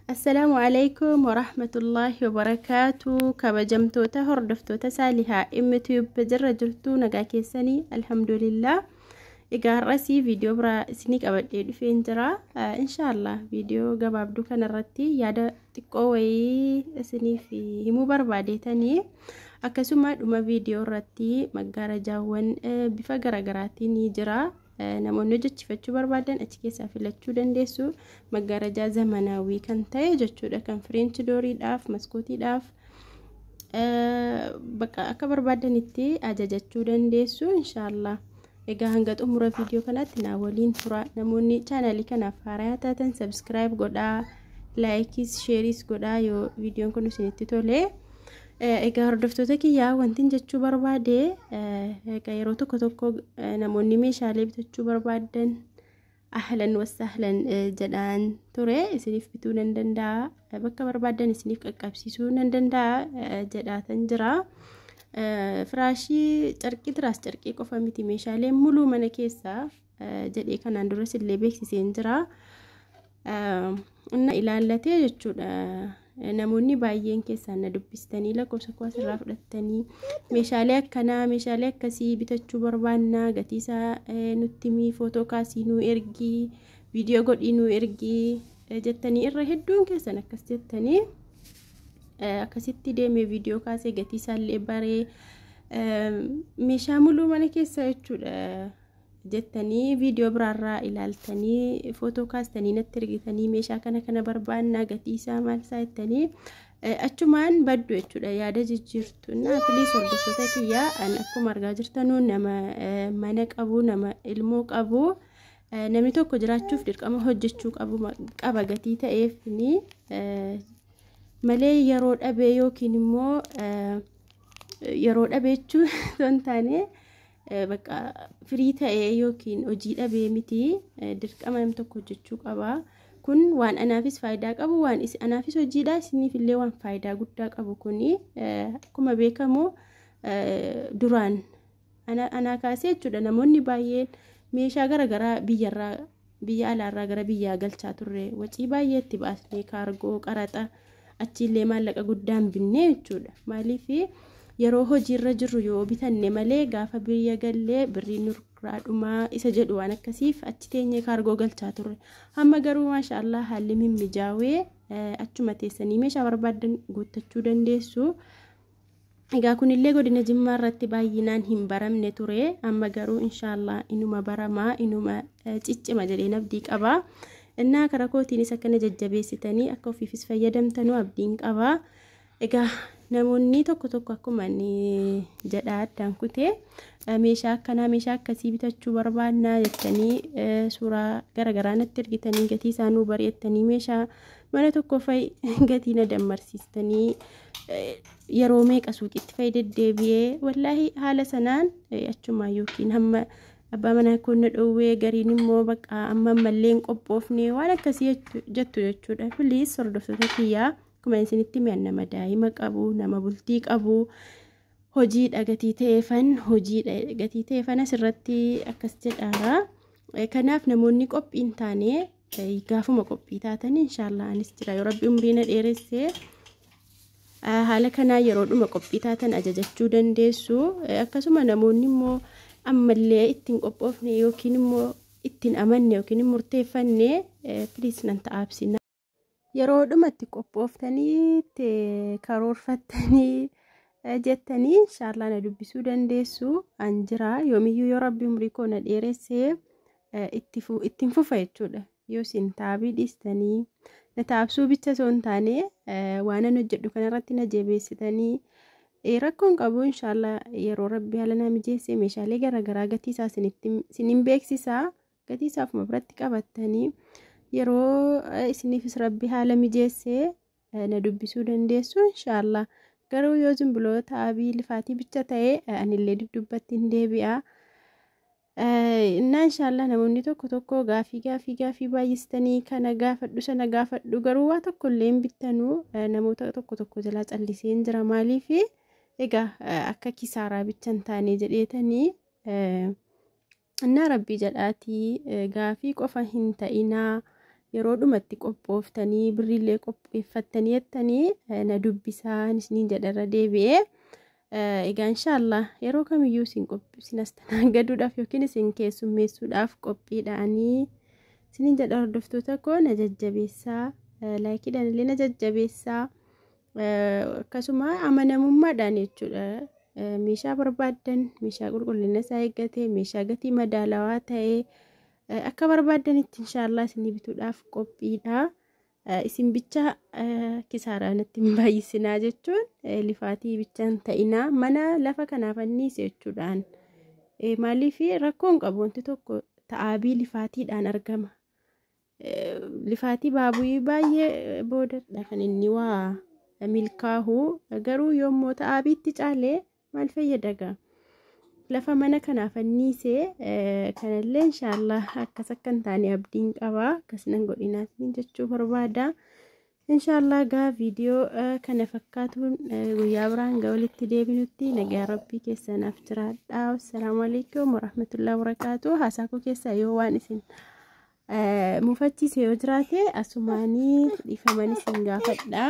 Assalaamu alaikum warahmatullaahi wabarakaatu. Kabajamtoota hordoftoota Saalihaa MTube jirra jirtu, nagaa keessanii? Alhamdulillah. Egaa har'asii viidiyoo biraa isinii qabadhee dhufeen jira. Inshaallah viidiyoo gabaabduu kanarratti yaada xiqqoo wayii isiniif himuu barbaadeetanii, akkasuma dhuma viidiyoo irratti maggaarajaawwan bifa garaagaraatiin ni jira. Namoonni hojjechifachuu barbaadan achi keessaa filachuu dandeessu. Maggaarajaa zamanaawii kan ta'e jechuudha. Kan french dooriidhaaf, maskootiidhaaf, bakka akka barbaadanitti ajajachuu dandeessu inshaallah. Egaa hanga xumura viidiyoo kanaatti naa waliin tura. Namoonni chaanalii kanaaf haaraa taatan subscribe godhaa, likeis shareis godhaa yoo viidiyoon kun isinitti tole. Egaa hordoftoota kiyyaa, wanti jechuu barbaade, egaa yeroo tokko tokko namoonni meeshaalee bitachuu barbaadan ahlan wasahlan jedhaan ture, isiniif bituu nan danda'a, bakka barbaadan isiniif qaqqabsiisuu nan danda'a jedhaatan jira. Firaashii, carqii, tiraas carqii qofa miti, meeshaalee muluu mana keessaa jedhee kanaan duras illee beeksiseen jira. Inna ilaallatee jechuudha. Namoonni baay'een keessaan na dubbistanii, lakkoofsa koo asirraa fudhattanii, meeshaalee akkanaa, meeshaalee akkasii bitachuu barbaannaa, gatii isaa nutti himii, footoo kaasii nuu ergii, viidiyoo godhii nuu ergii jettanii, irra hedduun keessan akkas jettanii, akkasitti deemee viidiyoo kaasee gatii isaallee baree, meeshaa muluu mana keessa jechuudha jettanii, viidiyoo biraarraa ilaaltanii, footoo kaastanii natti ergitanii, meeshaa kana kana barbaannaa, gatii isaa maal isaa jettanii, achumaan baddu jechuudha, yaada jijjiirtu. Na please hordoftoota kiyyaa, an akkuma argaa jirtanuu nama mana qabu, nama ilmoo qabu. Namni tokko jiraachuuf dirqama hojjechuu qabu qaba gatii ta'eef malee, yeroo dhabee yookiin immoo yeroo dhabee jechuun osoo hin taane, bakka firii ta'ee yookiin hojii dhabee miti, dirqama namni tokko hojjechuu qaba. Kun waan anaafis faayidaa qabu, waan anaafis hojiidha, isiniif illee waan faayidaa guddaa qabu. Kuni akkuma beekamu duraan anaa kaasee jechuudha, namoonni baay'een meeshaa garaagaraa biyyarraa, biyya alaarraa gara biyyaa galchaa turre, wacii baay'ee itti baasnee, kaargoo, qaraxa, achiillee maallaqa guddaan binnee jechuudha. Maaliif? Yeroo hojiirra jirru yoo bitanne malee gaafa biyya gallee birrii nurraa dhumaa isa jedhu, waan akkasiif achi teenyee kaargoo galchaa turre. Hamma garuu maashaallah haalli mimmijaawee achuma teessanii meeshaa barbaaddan guuttachuu dandeessu. Egaa kunillee godina Jimmaa irratti baay'inaan hin baramne ture. Amma garuu inshaallah inuma baramaa, inuma ciccima jedheen abdii qaba. Innaa karaa kootiinis akkana jajjabeessitanii akka ofiifis fayyadamtanuu abdiin qaba. Egaa namoonni tokko tokko akkuma inni jedhaa addaan kutee, meeshaa akkanaa, meeshaa akkasii bitachuu barbaannaa jettanii, suuraa garaagaraa natti ergitanii, gatii isaa nuu bareettanii, meeshaa mana tokko fa'i gatii na dammarsiistanii, yeroo meeqa suuqitti fa'i deddeebi'ee, wallaahi haala sanaan achumaa yookiin hamma abbaa manaa koo na dhoowwee, gariin immoo bakka amma ammallee hin qophoofne, waan akkasii jettu jechuudha. Please hordoftoota kiyyaa, akkuma isinitti mi'a, nama daa'ima qabu, nama bultii qabu, hojiidha gatii ta'eefan, hojiidha gatii ta'eefan asirratti akkas jedhaara. Kanaaf namoonni qophii hin taane, gaafuma qophii taatan inshaallah anis jira, yoo rabbi umrii na dheeresse. Haala kanaa yeroodhuma qophii taatan ajajachuu dandeessu. Akkasuma namoonni immoo ammallee ittiin qophoofne yookiin immoo ittiin amanne yookiin murteeffanne, please nan ta'aabsina. Yeroodhuma itti qophooftanii, itti karoorfattanii jettanii, inshaallah na dubbisuu dandeessu. An jira yoomiyyuu, yoo rabbi umrii koo na dheeressee ittiin fufa jechuudha. Yoo isin taabii dhiistanii na taabsuu bicha osoo hin taane, waan an hojjedhu kanarratti na jabeessitanii, rakkoon qabu. Inshaallah yeroo rabbi haala na mijeesse meeshaalee garaagaraa gatii isaa isiniin beeksisaa, gatii isaa ofuma biratti qabattanii, yeroo isiniifis rabbi haala mijeessee na dubbisuu dandeessu inshaallah. Garuu yoo zimbiloo taabii lifaatii bicha ta'e, anillee duddubbatti hin deebi'a. Innaa inshaallah namoonni tokko tokko gaafii gaafii gaafii baay'istanii, kana gaafadhu, sana gaafadhu, garuu waa tokko illee hin bittanuu, namoota tokko tokko jalaa calliseen jira. Maaliif? Egaa akka kisaaraa bicha hin taane jedheetanii. Innaa rabbii jedhaatii gaafii qofa hin ta'inaa. Yeroo dhumatti qophooftanii birriillee qopheeffattanii jettanii na dubbisaa isiniin jedharra deebi'ee. Egaa inshaallah yeroo kamiyyuu isin astanaagaduudhaaf yookiin isin keessummeessuudhaaf qophiidhaanii isiniin jedha. Hordoftoota koo, na jajjabeessaa, laayikiidhaan illee na jajjabeessaa, akkasuma amanamummaadhaan jechuudha. Meeshaa barbaaddan, meeshaa qulqullina isaa eeggate, meeshaa gatii madaalawaa ta'e akka barbaaddanitti inshaallah isinii bituudhaaf qophiidha. Isin bicha kisaaraa natti hin baay'isinaa jechuun lifaatii bicha hin ta'inaa, mana lafa kanaaf anniise jechuudhaan. Maaliif rakkoon qabu, wanti tokko ta'aabii lifaatiidhaan argama. Lifaatii baabu'ii baay'ee boodadha kan inni waa milkaahu, garuu yommuu ta'aabiitti caalee maal fayyada gaa? Lafa mana kanaaf anniise kanallee inshaallah akkas akka hin taane abdiin qaba, akkasinan godhinaa jechuu barbaada. Inshaallah gaa viidiyoo kana fakkaatuun guyyaa biraan gaa walitti deebinutti nagaa rabbii keessanaaf jiraadha. Assalaamu alaikum warahmatullahi wabarakaatu. Haasaa koo keessaa yoo waan isin mufachiise yoo jiraate asumaanii dhiifaman isin gaafadha.